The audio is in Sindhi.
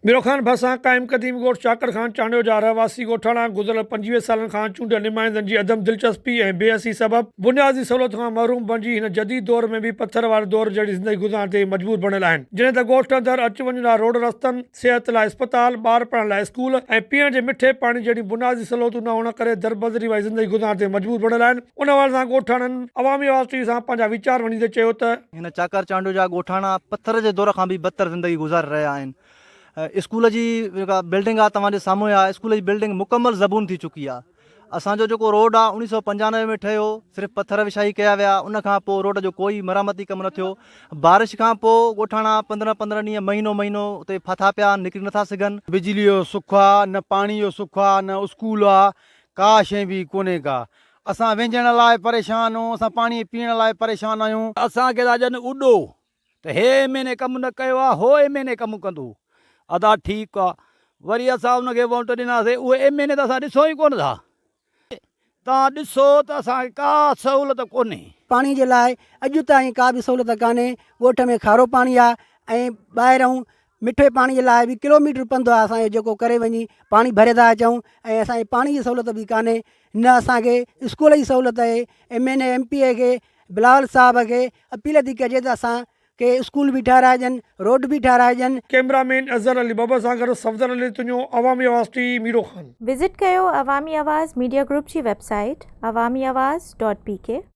ميرو خان ڀرسان قائم قديم ڳوٺ چاڪر خان چانڊيو جا رهواسي ڳوٺاڻا گذريل 25 سالن کان چونڊيل نمائندن جي عدم دلچسپي ۽ بي حسي سبب بنيادي سهولتن کان محروم بڻجي هن جديد دور ۾ به پٿر واري دور جهڙي زندگي گذارڻ تي مجبور بڻيل آهن جڏهن ته ڳوٺ اندر اچ وڃ لاء روڊ رستن، صحت لاء اسپتال، ٻار پڙهڻ لاء اسڪول ۽ پيئڻ جي مٺي پاڻي جهڙيون بنيادي سهولتون نه هئڻ ڪري دربدري واري زندگي گذارڻ تي مجبور بڻيل آهن ان حوالي سان ڳوٺاڻن عوامي آواز ٽي وي سان پنهنجا ويچار ونڊيندي چيو ته. هن چاڪر چانڊيو جا ڳوٺاڻا پٿر جي دور کان به بدتر زندگي گذاري رهيا آهن. اسڪول جي جيڪا بلڊنگ آ توهان جي سامهون آ اسڪول جي بلڊنگ مڪمل زبون ٿي چڪي آ اسان جو جيڪو روڊ آ 1995 ۾ ٺهيو صرف پٿر وڇائي ڪيا ويا ان کان پوء روڊ جو ڪوئي مرامتي ڪم نه ٿيو بارش کان پوء ڳوٺاڻا 15 15 ڏينهن مهينو مهينو اتي ڦاٿا پيا آهن نڪري نٿا سگهن. بجلي جو سک آ نه پاڻي جو سک آ نه اسڪول آ ڪا شيء به ڪونهي ڪا اسان وهنجڻ لاء پريشان اسان پاڻي پيئڻ لاء پريشان آهيون. اسان کي ٿا ڏين اڏو ته هي ايم اين اي ڪم نه ڪيو آ هو ايم اين اي ڪم ڪندو ادا ٺيڪ آ وري اسان ان کي وونٽ ڏناسي اهي ايم اين اي ته اسان ڏسون ئي ڪونه ٿا توهان ڏسو ته اسان کي ڪا سهولت ڪونهي. پاڻي جي لاء اڄ تائين ڪا به سهولت ڪانهي ڳوٺ ۾ کارو پاڻي آ ۽ ٻاهرئون مٺي پاڻي جي لاء به ڪلوميٽر پنڌ آ اسان جو جيڪو ڪري وڃي پاڻي ڀري ٿا اچون ۽ اسان کي پاڻي جي سهولت به ڪانهي نه اسان کي اسڪول جي سهولت آهي M N A M P A کي بلاول صاحب کي اپيل ٿي ڪجي ته اسان کي اسڪول به ٺهرائجن روڊ به ٺهرائجن. ڪئميرا مين اظهر علي ٻٻر سان گڏ صفدر علي تنيو، عوامي آواز ٽي وي، ميرو خان. وزٽ ڪيو عوامي آواز ميڊيا گروپ جي web site Awami Awaz dot P K.